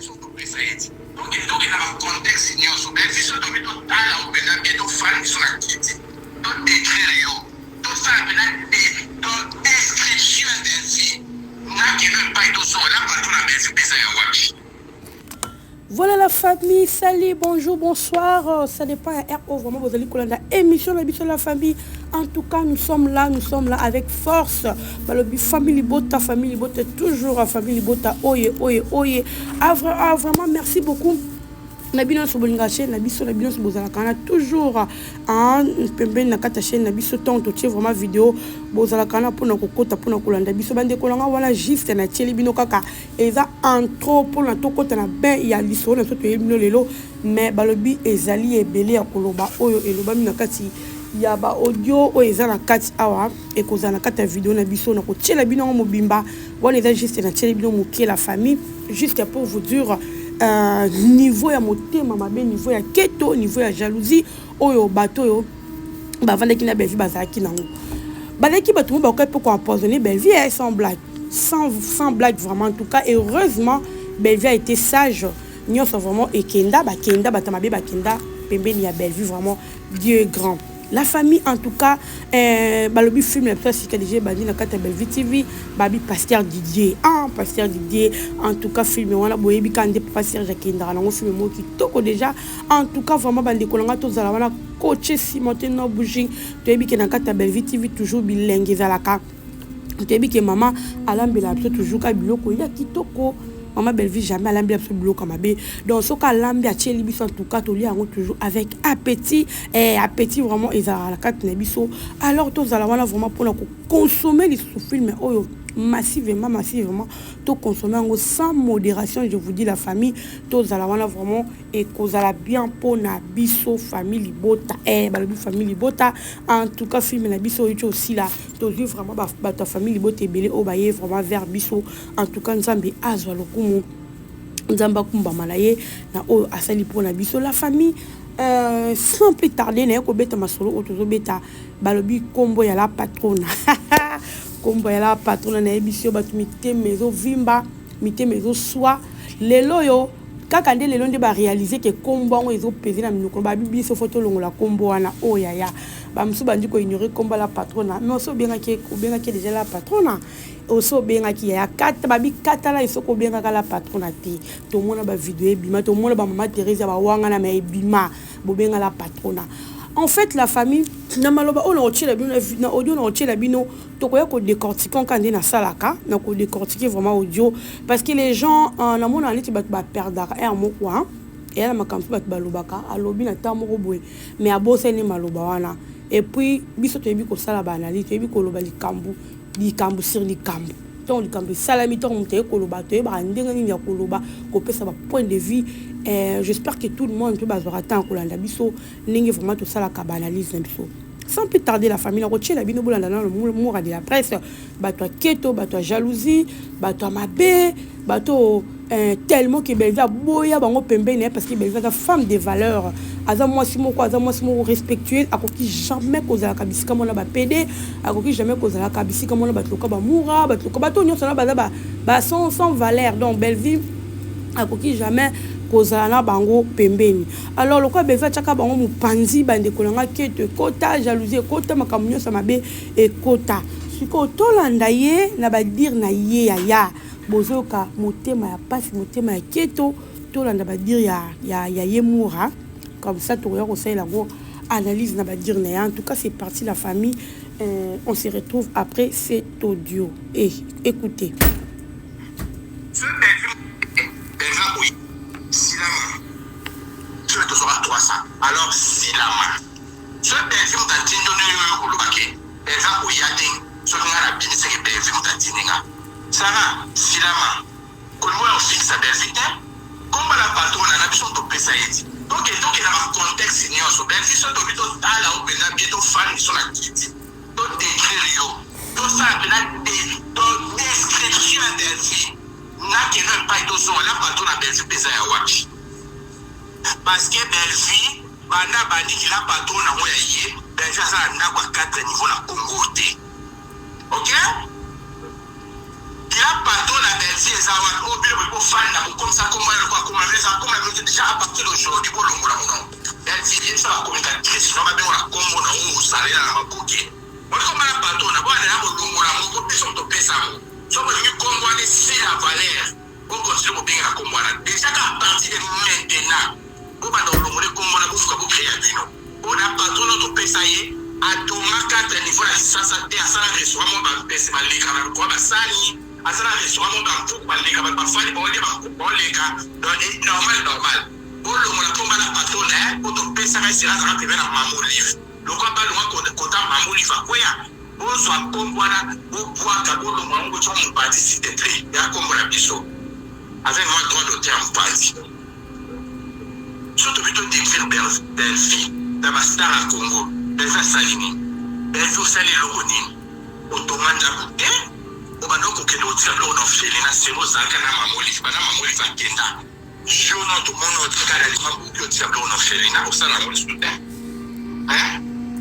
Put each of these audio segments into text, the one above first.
Biso topesa ye ti tokende na ba contexte nionso mais biso tobi totala yo penza bien tofanda biso na kiti to decrire yo tosala pena description ya Bellevue na keno epai tozonga na patron na Bellevue peza ya wapi. Voilà la famille, salut, bonjour, bonsoir. Ça dépend ya RO vraiment vous allez kolanda émission na biso la famille. En tout cas, nous sommes là avec force. Balobi famille Libota, famille Libota toujours famille Libota. Oye, oye, oye. Ah, ah, vraiment merci beaucoup. Na bino nyonso bolinga chaîne na biso, na bino nyonso bozalaka na toujours en pembeni na kati ya chaîne na biso, ntango totie vraiment vidéo bozalaka na mpona kokota mpona kolanda biso. Bandeko na nga, wana juste natieli bino kaka eza intro mpona tokɔta na bain ya lisolo na biso toyebi bino lelo. Mais balobi ezali ebele ya koloba oyo elobami na kati ya baaudio oyo eza na kati awa, ekozala na kati ya video na biso na kotiela bino yango mobimba. Wana eza juste natieli bino moke, la famille, juste pour vous dire niveau ya motema mabe, niveau ya keto, niveau ya jalousie oyo bato oyo bavandaki na Bellevue bazalaki nango. Bazalaki bato mo bakoki mpe koempoisonner Bellevue, eh, sans blague, sans blague vraiment. En tout cas, heureusement Bellevue a été sage. Nyonso vraiment ekenda, bakenda, bato mabe bakenda pembeni ya Bellevue. Vraiment, Dieu est grand, la famille. En tout cas, balobi film na biso ya sika déjà ebandi na kati ya Bellevue TV. Babi Pasteur Didier, ah, Pasteur Didier. En tout cas, film wana boyebi kaka nde papa Serge akendaka nango, film moko kitoko déjà. En tout cas, vraiment bandeko na nga, tozala wana coaché, cimenté, no bougie. Toyebi ke na kati ya Bellevue TV toujours bilenge ezalaka. Toyebi ke mama alambela biso toujours ka biloko ya kitoko. Mama Bellevue jamais alambela biso biloko ya mabe. Donc soki alambi, atieli biso, en tout cas tolia yango toujours avec appétit, appétit vraiment ezalaka na kati na biso. Alors tozala wana vraiment mpona koconsommer lisusu film oyo massivement, massivement. Toconsommer yango sans modération, je vous dis, la famille. Tozala wana vraiment, ekozala bien mpona biso famille Libota. Balobi famille Libota. En tout cas, film na biso oyo ti osila, tozwi vraiment bato ya famille Libota ebele oyo baye vraiment vers biso. En tout cas, Nzambe azwa lokumu, Nzambe akumbama na ye na oyo asali mpona biso, la famille. Sans plus tarder, naye kobeta masolo oyo tozobeta. Balobi nkombo ya la patrona, nkombo ya la patrona. Nayebi si yo bato mitema ezovimba, mitema ezoswa lelo oyo kaka nde lelo nde baréaliser ke nkombo yango ezopese na minoko. Babi biso faut tolongola nkombo wana oyo yaya. Bamosusu bandi koignorer nkombo la patrona, mais oso obengaki, obengaki déjà la patrona, oso obengaki yaya kata. Babi katala, esoki obengaka la patrona te. Tomona bavideo ebima, tomona bamama Therese bawangana ma ebima bobenga la patrona. En fait, la famille, na maloba oyo nakotiela bino na audio, nakotiela bino, tokoya kodécortiquer nka nde nasalaka na kodécortiquer vraiment audio, parce que les gens, namona neti bato baperdaka aire moko eya na makambo mpe bato balobaka, alobi na ntango moko boye, mais abosani maloba wana. Et puis biso toyebi kosala baanalyse, toyebi koloba likambo, likambo sur likambo. Ntongo likambo esalami, ntongo moto aye koloba, toyebaka ndenge nini ya koloba, kopesa bapoint de vue. J'espère que tout le monde mpe bazwaka temps kolanda biso ndenge vraiment tosalaka baanalyse na biso. Sans plus tarder, la famille, nakotiela bino, bolanda nano mora de la presse, bato ya keto, bato ya jalousie, bato ya mabe, bato tellement ke Bellevue aboya bango pembeni, parce que Bellevue aza femme de valeur, aza mwasi moko, aza mwasi moko respectueuse. Akoki jamais kozalaka bisika mona bapede, akoki jamais kozalaka bisika mona bato loka bamura, bato loka bato nyonso na baza ba sans valeur. Donc Bellevue akoki jamais kozala na bango pembeni. Alors lokola Bellevue atiaka bango mopanzi, bandeko na nga, keto ekota, jalousie ekota, makambo nyonso ya mabe ekota. Sikoyo tolanda ye na badires na ye. Yaya, bozoyoka motema ya pasi, motema ya keto. Tolanda badires ya ye mura, comme ça tokoya kosalela yango analyse na badires na ye. En tout cas, c'est parti, la famille. On se retrouve après cet audio et écoutez. Silama soki tozwaka 300, alors silama. Soki Bellevue moto atindi ono oyo koloba ke Bellevue akoya te, soki ngai nabimisaki Bellevue moto atindi nga, Sara, silama. Kolingo ya kofikisa Bellevue te, komba la patrona na biso topesa ye ti tokende na bacontexte nyonso. Bellevue so tobi totala o mpenza bien, tofanda biso na kiti, todécrire yo, tosala mpena description ya Bellevue nakende epai tozonga na patron na Bellevue mpe eza ya wapi, parce que Bellevue banda bandiki la patron nango ya ye. Bellevue aza na ndako ya 4 niveau na Congo te. Ok, kila patron na Bellevue eza wapi? Oyo bino boyi kofanda kokomisa kombo ya lokola Déjà à partir d'aujourd'hui bolongola ngo nao Bellevue yebisa ba communicatrice nao babengo na kombo na oyo osalela na maboke boni komba na patron na bwana na bolongola ngo po biso moto pesa ngo soki bolingi kombo wana esila valeur bo continue kobenga na kombo wana déjà ka à partir de maintenant bobanda kolongola kombo wana bofuka bo créer ya bino po na patron nao topesa ye atonga 4 niveau na kisasa te asala restaurant moko bapesi baleka na lokola basani Aza na restaurant moko ba mpuku ba leka batu ba fandi bao lia ba mpuku bao leka donc e normal normal bolongola komba na patron eh po topesaka ye sera azalaka pembeni na mama olive lokola balongwa kota mama olive akweya bozwa kombo wana bobwaka bolongola yango botia mopanzi s'il te plait ya kombo na biso avec moi droit d'auteur mopanzi so tobi to décrire Bellevue na ba star ya Congo Bellevue asali nini Bellevue osali eloko nini otonga ndako te Obanda kokende kotika biloko na orphelinat sero ozalaka na mama olive banda mama olive akenda yo na tomona otika na limambo oki otika biloko na orphelinat osala yango lisusu te hein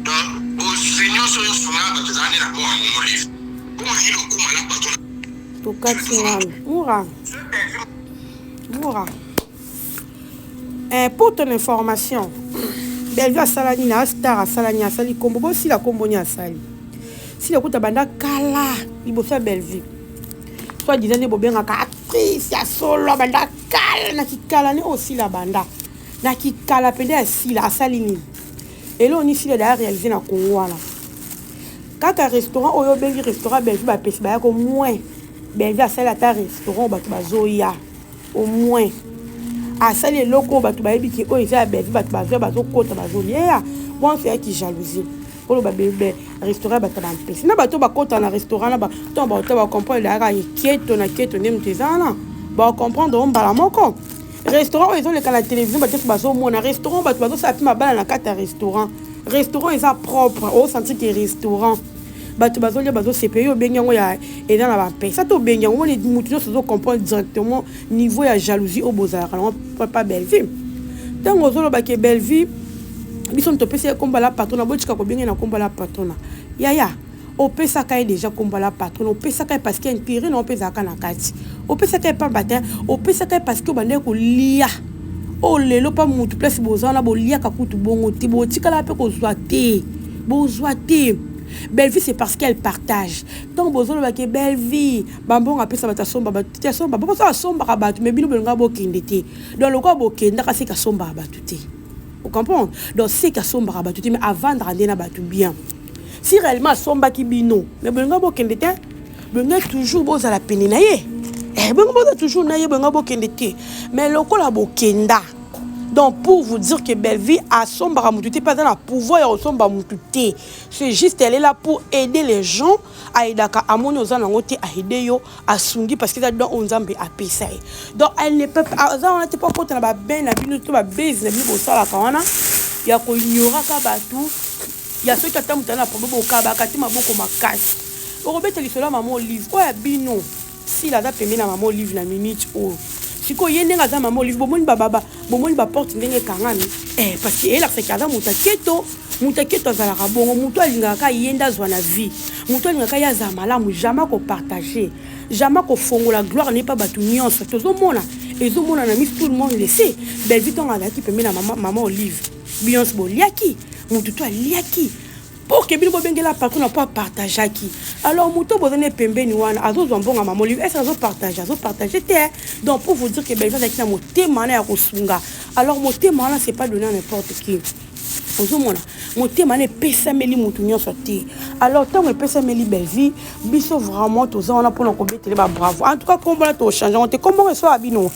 donc bozwi nyonso oyo osungaka bato ezala nde na mpo ya mama olive mpo olingi lokuma na bato tokati nanu mura mura eh, pour ton information Bellevue asala nini a star asala nini asali kombo bosila kombo nini asali sila kuta banda kala liboso ya Bellevue soit disant nde bobengaka actrice ya solo banda kala na kikala ne osila banda na kikala mpenza ya sila asali nini eloko nini sila daya réalise na Congo wana kaka restaurant oyo obengi restaurant Bellevue bapesi bayako moins Bellevue asali ata restaurant bato bazoya au moins asali eloko oyo bato bayebi ke oyo eza ya Bellevue bato bazwa bazokota bazolia bonso ya ki jalousie oloba bebe restaurant ya bato bampesi na bato bakota na restaurant na ntango baota bacomprendre eyaka keto na keto nde moto eza wana bacomprendre o mbala moko restaurant oyo ezoleka na télévision bato nyonso bazomona restaurant bato bazosala mpe mabala na kati ya restaurant restaurant eza propre osentir ke restaurant bato bazolia bazosepe yo obengi yango ya eza na bampesa to obengi yango omoni moto nyonso ozo comprendre directement niveau ya jalousie oyo bozalaka nango papa Bellevue ntango ozoloba ke Bellevue biso moto opesi ye kombo la patrona botika kobenge na kombo la patrona yaya opesaka ye deja kombo la patrona opesaka ye parce que intérêt na yo mpe ezalaka na kati opesaka ye pamba te opesaka ye parce que obandaki kolia oyo lelo mpa mutu place boza wana boliaka kutu bongo te botikala mpe kozwa te bozwa te Bellevue c'est parce qu'elle partage ntango bozoloba ke Bellevue bambongo apesa bato asomba bato te asomba bokoso asombaka bato mais bino bolinga bokende te donc lokola bokendaka seke asombaka bato te ocomprendre donc seke asombaka bato te mais avandaka nde na bato bien si réellement asombaki bino mais bolinga bokende te bolinga toujours bozala pene na ye eh, bolinga bozala toujours na ye bolinga bokende te mais lokola bokenda donc pour vous dire que Bellevue asombaka mutu te mpe aza na pouvoir ya kosomba mutu te c'est juste elle est là pour aider les gens aidaka amoni oza nango te aide yo asungi parce que eza don oyo nzambe apesa ye donc elle ne peut aza wana te mpo akota na babain na bino to babase na bino bosalaka wana ya koignoraka bato ya soki ata moto aza na problème okabaka te maboko makasi okobeta lisolo ya mama olive oyo ya bino sila aza pembeni na mama olive na minute oyo sikoyo ye ndenge aza mama olive bomoni bababa bomoni baporte ndenge ekangami eh, parce que eyelakisaki aza moto aketo moto aketo azalaka bongo moto alingaka kaka ye nde azwa na vie moto alingaka ye azala malamu jamais kopartage jamais kofongola gloire na ye mpa bato nyonso tozomona ezomona na miso tout le monde le sait Bellevue ntango azalaki pembeni na mama, mama olive bionso boliaki moto to aliaki pour que bino bobengela patron na po apartageaki alors moto boza ne pembeni wana azozwa mbongo ya mama olive ese azopartage azopartage te donc pour vous dire que Bellevue azalaki na motema wana ya kosunga alors motema wana c'est pas donné à n'importe qui ozomona motema wana epesameli motu nyonso te alors ntango epesameli Bellevue biso vraiment toza wana mpona kobetele babravo en tout cas kombo wana tochange yango te kombo eso ya bino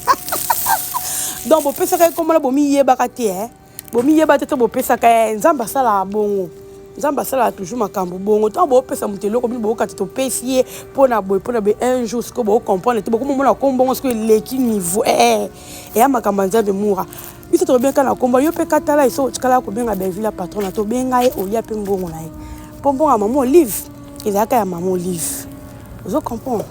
donc bopesaka ye kombo wana bomiyebaka te eh? Bomiyeba te to bopesaka ye nzambe asalaka bongo nzambe asalaka toujours makambo bongo ntango boopesa moto eloko bino bookati topesi ye mpo na boye mpo na boye un jour sikoyo bocomprendre te bokomomona kombongo sikoyo eleki niveau ee eh, eya makambo ya nzambe mura biso tokobenga na kombo yo mpe katala eso otikala kobenga Bellevue la patrona tobenga ye olia mpe mbongo na ye mpo mbongo ya mama olive ezalaka ya mama olive ozo comprendre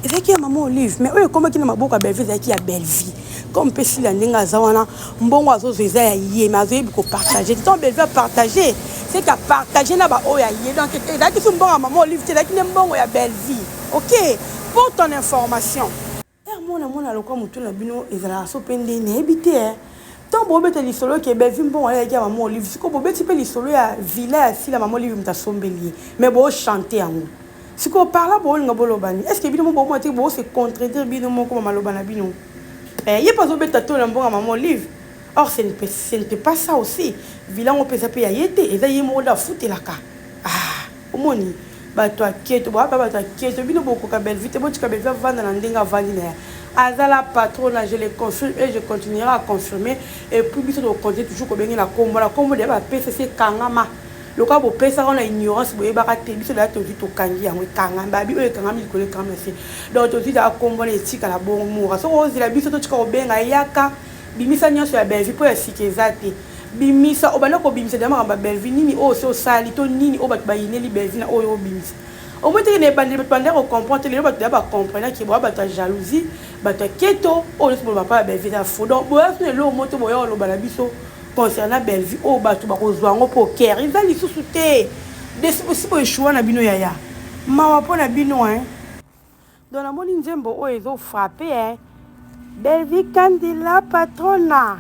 ezalaki ya mama olive mais oyo ekomaki na maboko ya Bellevue ezalaki ya Bellevue comme mpe sila ndenge aza wana mbongo azozwa eza ya ye mais azoyebi kopartage te ntango Bellevue apartage c'est que apartage na baoyo ya ye donc ezalaki so mbongo ya mama olive te ezalaki nde mbongo ya Bellevue ok pour ton information. moko namona lokwa motu na bino ezalaka so mpe nde nayebi te. Ntango bobeta lisolo ke Belvi mbongo ayaki ya Mama Olive, sikoyo bobeti mpe lisolo ya villa ya Sila, Mama Olive moto asombeli ye, mais bochanter yango. Sikoyo par là bolinga boloba nini? Est ce que bino mo bomona te bose contredire bino moko bamaloba na bino? Ye mpe azobeta to na mbongo ya Mama Olive. Or ce n'était pas ça aussi. Villa yango mpe eza mpe ya ye te, eza ye moko nde afutelaka. Ah, omoni bato aketo boaba, bato aketo. Bino bokoka Belvi te. Botika Belvi avanda na ndenge avandi na ye. Azala patron, je le confirme et je continuerai à confirmer. Et puis biso tokontinue toujours kobenge na kombo na kombo deya bapesa esi ekangama. Lokola bopesaka na ignorance, boyebaka te. Biso deya tozwi, tokangi yango, ekangami. Babi oyo ekangami likolo, ekangami na se. Donc tozwi deya kombo na etikala bongo. Mura, soki ozela biso totika kobenga, eyaka bimisa nyonso ya Belvi mpo ya sika eza te. Bimisa, obanda kobimisa deya makambo ya Belvi. Nini oyo se osali to nini oyo bato bayineli Belvi na oyo obimisa? Omoi teke na ebandeli bato bandaki kocomprendre te. Lelo bato deya bacomprendre ke boya bato ya jalousie, bato ya keto. Oyo nyonso boloba pa ya Belvi eza faux. Donc boya so eloko mo te boya koloba na biso concernant Belvi oyo bato bakozwa yango mpo kere eza lisusu te. Si boéchouer na bino, yaya, mawa mpo na bino, hein. Donc namoni nzembo oyo ezofrapper, hein. Belvi Kandila patrona,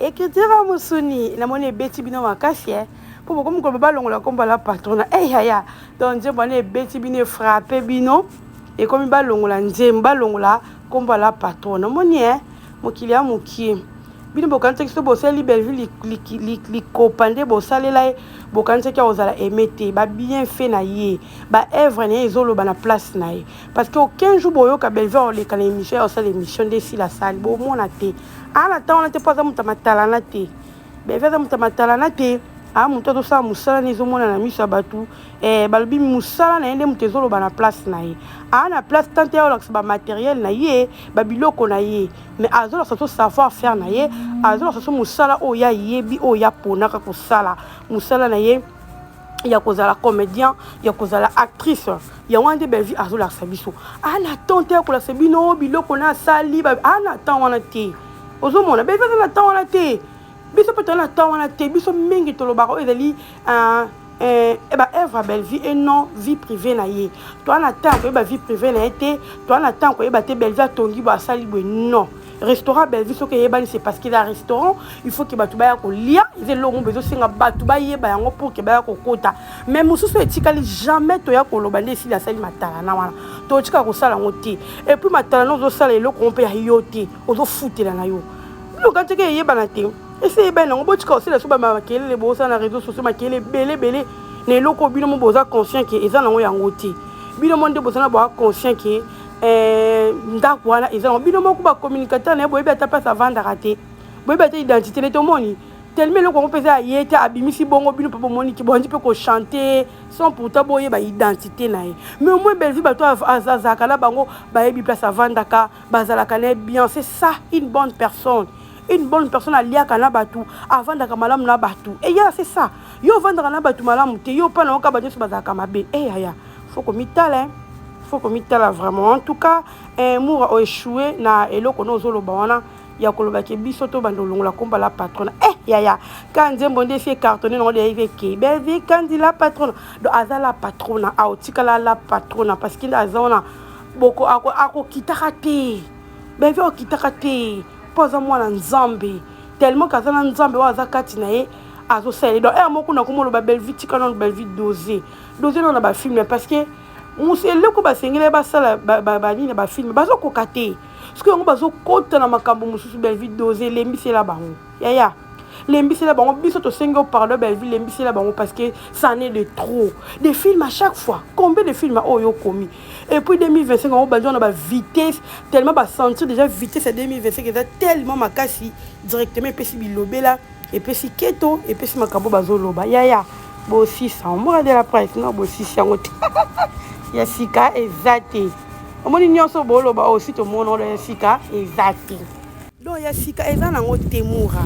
écriture ya mosuni, namoni ebeti bino makasi, eh. Mpo bokomi koloba balongola kombo la patrona. Ey yaya, donc nzembo wana ebeti bino, efrapper bino, ekomi balongola nzembo, balongola kombo la patrona. Omoni e mokili ya mokie. Bino bokanisaki so bosaleli Belvi likopa nde bosalela ye, bokanisaki akozala aime te. Babienfait na ye, baœuvre na ye ezoloba na place na ye, parce que aucun jour boyoka Belvi akoleka na émission ya kosala émission nde esila asali. Bomona te, aa na ntango wana te, mpo aza moto ya matalana te. Belvi aza moto ya matalana te. Aa moto azosala mosala na ezomona na miso ya bato. Balobi mosala na ye nde moto ezoloba na place na ye. Aa na place tante ya olakisa bamatériel na ye, babiloko na ye, mais azolakisa so savoir faire na ye, azolakisa so mosala oyo ye ayebi, oyo ye aponaka kosala, mosala na ye ya kozala comédien, ya kozala actrice. Yango wana nde Belvi azolakisa biso. Aa na temps te ya kolakisa bino biloko na asali. Aa na temps wana te. Ozomona Belvi aza na temps wana te. Biso mpe toza na temps wana te. Biso mingi tolobaka oyo ezali baœuvre ya Belvi et non vie privée na ye. Toza na temps ya koyeba vie privée na ye te. Toza na temps koyeba te Belvi atongi boye, asali boye. Non, restaurant Belvi soki eyebani, c'est parce qu'il a restaurant, il faut ke bato baya kolia. Eza eloko mo ezosenga bato bayeba yango pour ke baya kokota. Mais mosusu etikali, jamais toya koloba nde esili asali matalana wana. Totika kosala yango te. Et puis matalana, ozosala eloko mpe ya yo te, ozofutela na yo biloko teke eyebana te. Esi eyebani yango. Botika kosala so bamakelele bosala na réseau sociaux, makelele ebele ebele na eloko bino mo boza conscient ke eza nango yango te. Bino mo nde boza na boza conscient ke ndako wana eza nango. Bino moko bacommunicateur na ye, boyebi ata place avandaka te, boyebi ata identité ne. Tomoni tellement eloko yango mpe eza ya ye te, abimisi bongo. Bino mpe bomoniki boandi mpe kochanter sans pourtant boyeba identité na ye. Mais au moins Belvi, bato azalaka na bango bayebi place avandaka, bazalaka na ye bien. C'est ça une bonne personne. Une bonne personne aliaka na bato, avandaka malamu na bato. Eya, c'est ça. Yo ovandaka na bato malamu te, yo mpa na oka bato nyonso bazalaka mabe. Eyaya, faut komitala, faut komitala vraiment. En tout cas, Moura, oéchoué na eloko no ozoloba wana ya kolobaki biso to banda olongola komba la patrona. Yaya, ka nzembo nde esi ecartonné nango deya ekei Belvi Kandi la patrona. Donc aza la patrona, aotikala la patrona, parce que nde aza wana boko akokitaka te. Belvi akokitaka te mpo aza mwana Nzambe. Tellement ke aza na Nzambe oyo aza kati na ye, azosalela. Donc ere moko na komoloba Belvi tika nano, Belvi dose dose nano na bafilm, parce que eloko basengeli basala banini na bafilm bazokoka te. Soki yango bazokɔta na makambo mosusu, Belvi dose, elembisela bango. Yaya, lembisela bango. Biso tosengi yo pardon, Belvi, lembisela bango, parce que ça en est de trop des films à chaque fois. Combien de films oyo okomi? Et puis 2025 yango bandi wana bavitesse, tellement basentir déjà vitesse ya 2025 eza tellement makasi. Directement epesi bilobela, epesi keto, epesi makambo bazoloba. Yaya, bosisa mboka de la presse no, bosisi yango te. Ya sika eza te. Omoni nyonso boloba osi tomona oyo ya sika eza te. Donc ya sika eza nango te. Mura,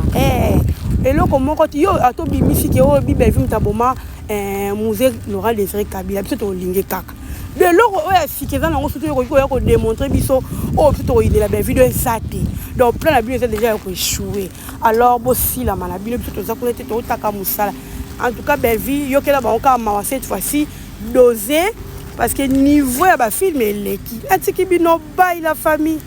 eloko moko te yo atobimisi ke oyo Bibelvi moto aboma Mzee Laurent Désiré Kabila. Biso tokolinge kaka do eloko oyo ya sika eza nango. Soki okoki koya kodémontrer biso oyo biso tokoyindela bavideo, eza te. Donc plan na bino eza déjà ya koéchouer. Alors bosilama na bino, biso toza kuna te, totaka mosala. En tout cas, Belvi, yokela bango kaka mawa. Cette fois-ci dosé, parce que niveau ya bafilm eleki. Atiki bino. Bye la famille.